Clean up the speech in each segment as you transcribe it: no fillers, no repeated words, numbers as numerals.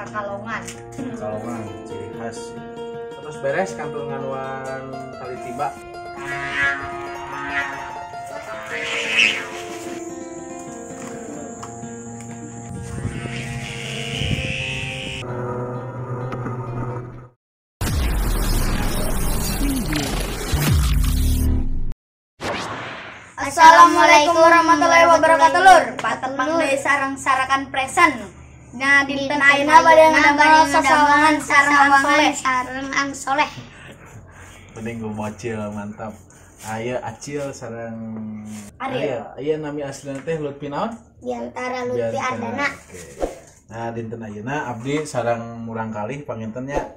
Kakalongan. Kakalongan ciri khas. Terus beres kantun nganuan tali tiba. Assalamualaikum warahmatullahi wabarakatuh lur. Patepang deui sareng Sarakan Present. Nah, dinten ayeuna bade ngadamel sasawangan sareng Ang Soleh. Mending gue bocil mantap. Aya Acil sareng Ariel. Aya nami aslina teh Lutfi naon? Diantara Lutfi Ardana. Oke. Nah, dinten ayeuna abdi sareng murang kalih panginten nya.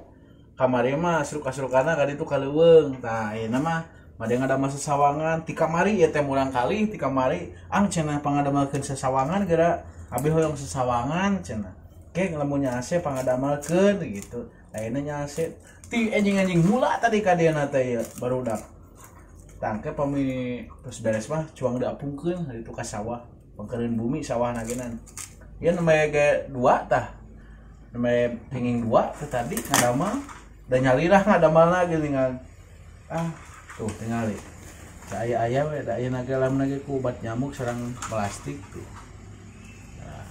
Kamari mah asruk-asrukana ka ditu ka leuweung. Tah ayeuna mah bade ngadamel sasawangan ti kamari ieu teh murang kalih ti kamari ang cenah pangadamelkeun sasawangan geura abi hoyong sasawangan cenah. Ke lamun nya ase pangadamelkeun gitu. Ayeuna nya ase ti enjing-enjing mula tadi ka dieu teh ieu barudak. Tangke pami terus beres mah cuang diapungkeun hari itu ka sawah pangkeureun bumi sawah nagenan. Ieu nembe ge dua tah. Nembe pinging dua teh tadi ngadamel da nyalirah ngadamelna geuningan. Ah tuh tingali. Da aya-aya we da ayeuna ge lamun ge ku obat nyamuk sareng plastik tuh. Nah.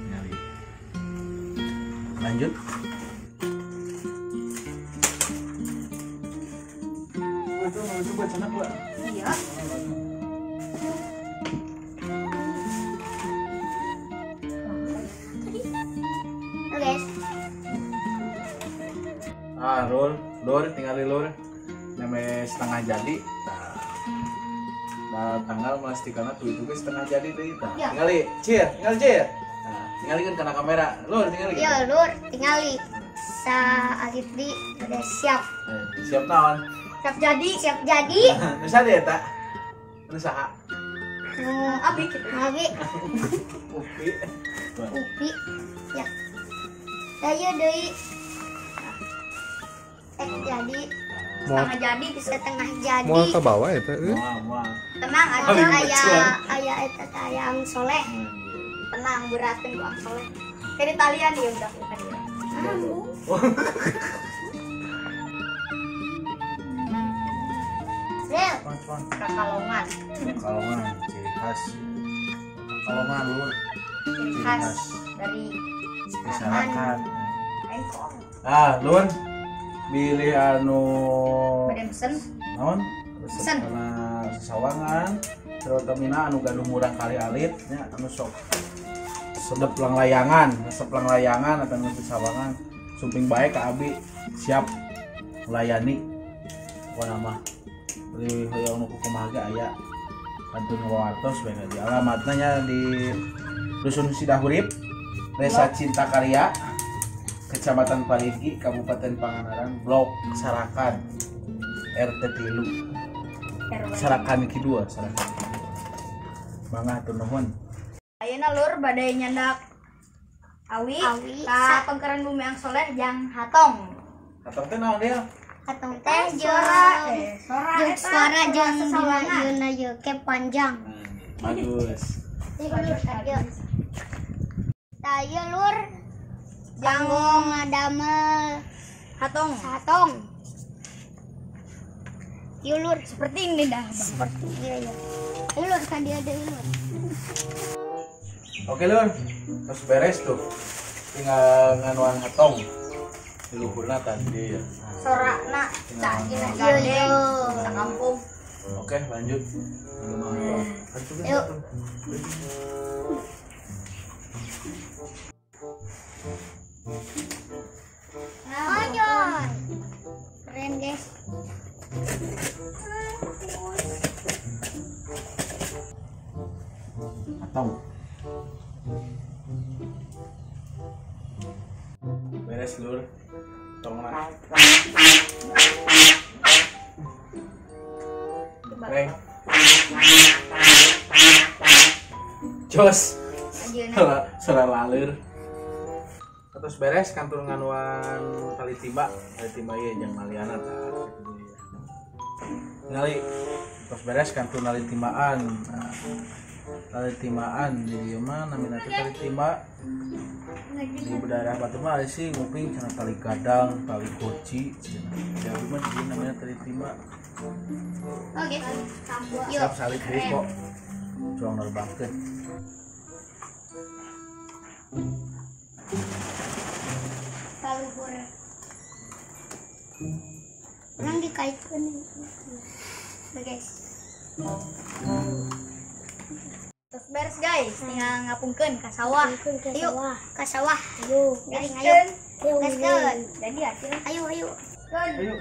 Tingali. Lanjut. Itu buat sana buat. Iya. Oke. Ah, lur, lur tinggal lur. Name setengah jadi. Nah, tanggal melastikanna tuh itu setengah jadi deui tah. Ya. Tingali, cir, tinggal cir. Nah, tingalikeun kana kamera. Lur, tingali. Iya, lur, tingali. Sa alif di udah siap. Siap naon? Siap jadi, siap jadi. Nu saha eta? Nu saha? Nu abi kitu. Abi. Upi. Upi. Ya. Ayo deui. Jadi setengah jadi, setengah jadi. Moal ka bawah eta euy. Moal. Tenang aja aya aya eta teh Ang Soleh. Tenang berakeun ku Ang Soleh. Kayak di talian ya udah ka dieu. Kakalongan. Kakalongan ciri khas. Kakalongan lur. Ciri khas dari Sarakan. Ah, lur. Bilih anu bade mesen. Naon? Mesen kana sasawangan, terutamina anu gaduh murang kali alit nya anu sok sedep langlayangan, resep langlayangan atau anu sasawangan. Sumping bae ka abi siap melayani. Pokona mah beli hoyong nu kumaha ge aya kantun ngawartos bae di alamatna nya di Dusun Sidahurip, Desa Cinta Karya, Kecamatan Parigi, Kabupaten Pangandaran, Blok Sarakan, RT 3. Sarakan Kidul, Sarakan Kidul. Mangga hatur nuhun. Ayeuna lur bade nyandak awi ka pengkeran bumi Ang Soleh jang hatong. Hatong teh naon dia? Hatong teh jeung suara jeung dina ieu ke panjang. Bagus. Tah ieu lur kanggo ngadamel hatong. Hatong. Ieu lur seperti ini dah. Seperti iya ya. Ieu lur kan dia deui lur. Oke lur, terus beres tuh. Tinggal nganuan hatong. Di luhurna tadi ya. Sorakna cak dina gandeng sakampung. Oke, lanjut. Yuk. Anjay. Keren guys. Atau beres lur. Tonglah. Oke. Jos. Suara laler. Terus beres kantor nganuan tali tiba ieu jeung maliana tah. Ningali terus beres kantor nali timbaan. Nah, Tali timaan di dieu mah namina teh tali timba. Di daerah Batu mah aya sih nguping cenah tali gadang, tali koci cenah. Di abdi mah di dieu namina tali timba. Oke. Siap salib deui kok. Cuang nerbangkeun. Kaluhur. Urang dikaitkeun. Guys. Terus beres guys, tinggal ngapungkeun ka sawah. Ayo ka sawah. Ayo, garing ayo. Gaskeun. Jadi atuh. Ayo, ayo. Ayo.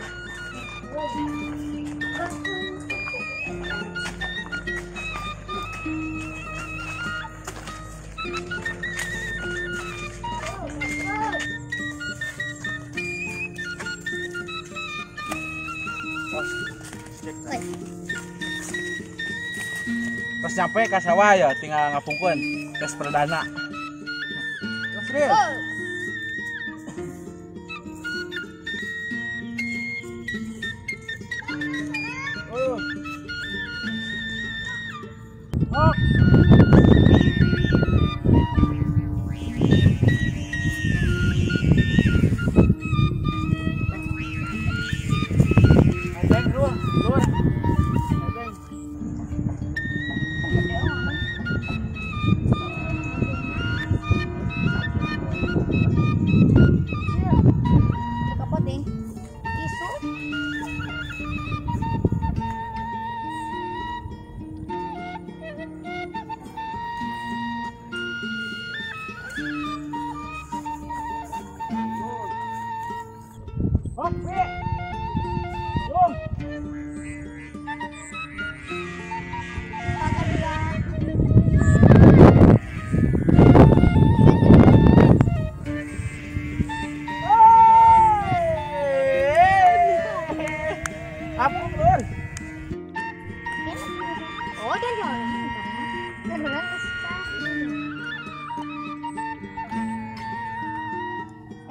Pas nyampe ke sawah ya, tinggal ngapungkeun tes perdana. Terus real. Oh. Oh.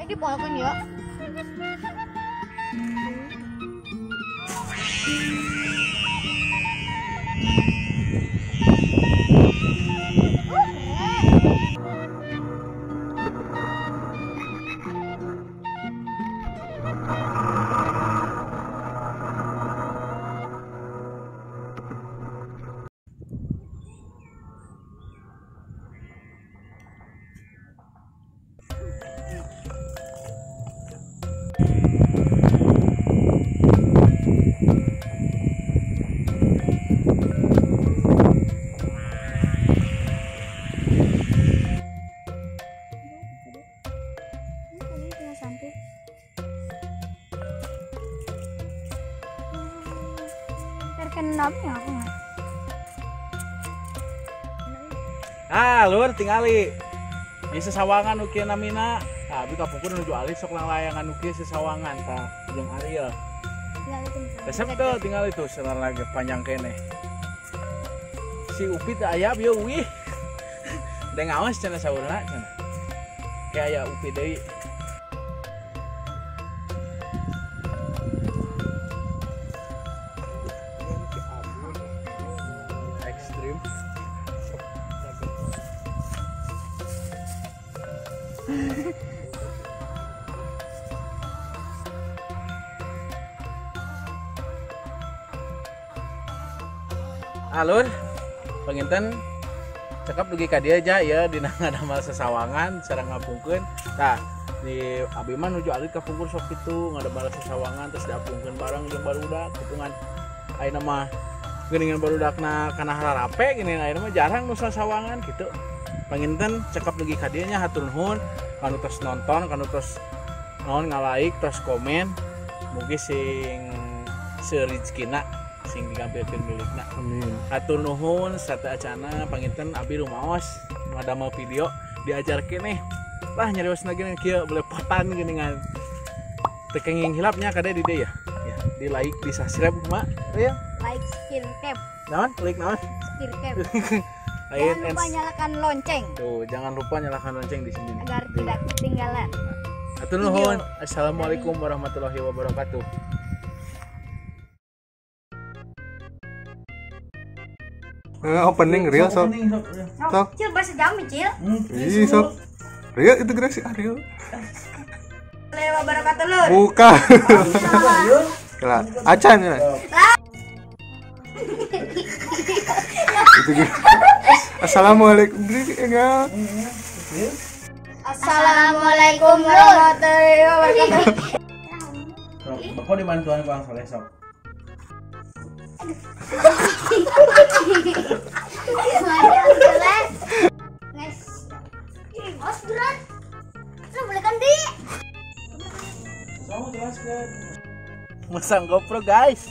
Dipohokeun ya. Ah, lur tingali. Di sesawangan nu kieu namina. Tah abi kapungkur nuju alit sok langlayangan nu kieu sesawangan tah jeung Ariel. Resep teu tingali tuh senar lagi panjang keneh. Si Upi teh aya bieu wih. Da ngaos cenah saurna cenah. Kayak aya Upi deui. Ekstrim. Alur panginten cekap dugi ka dieu aja ya dina ngadamel sesawangan sareng ngapungkeun. Tah di abi mah nuju alit ka pungkur sok kitu ngadamel sesawangan terus diapungkeun bareng jeung barudak hitungan ayeuna mah geuningan barudakna kana hararape geuning ayeuna mah jarang nu sasawangan kitu. Panginten cekap dugi ka dieu nya hatur nuhun kanu tos nonton, kanu tos naon ngalaik, tos komen. Mugi sing serizkina sing digampilkeun milikna. Amin. Hatur nuhun sarta acana panginten abi rumaos ngadamel video diajarkeun nih. Lah nyariosna geuning kieu belepotan geuningan. Teu kenging hilapnya kade di dieu ya. Ya, di like, di subscribe kumaha? Ya. Like subscribe. Naon? Like naon? Subscribe. Jangan lupa nyalakan lonceng. Tuh, jangan lupa nyalakan lonceng di sini agar tidak ketinggalan. Hatur nuhun. Assalamualaikum warahmatullahi wabarakatuh. Opening real sok. Sok. Cil bahasa Jambi, Cil. Ih, sok. Real itu geus ah real. Lewa barakatuh lur. Bukan. Lah, acan ya. Itu gitu. Assalamualaikum enggak. Assalamualaikum warahmatullahi wabarakatuh. Sok, bapak dibantuan ku Ang Soleh sok. Masang GoPro guys.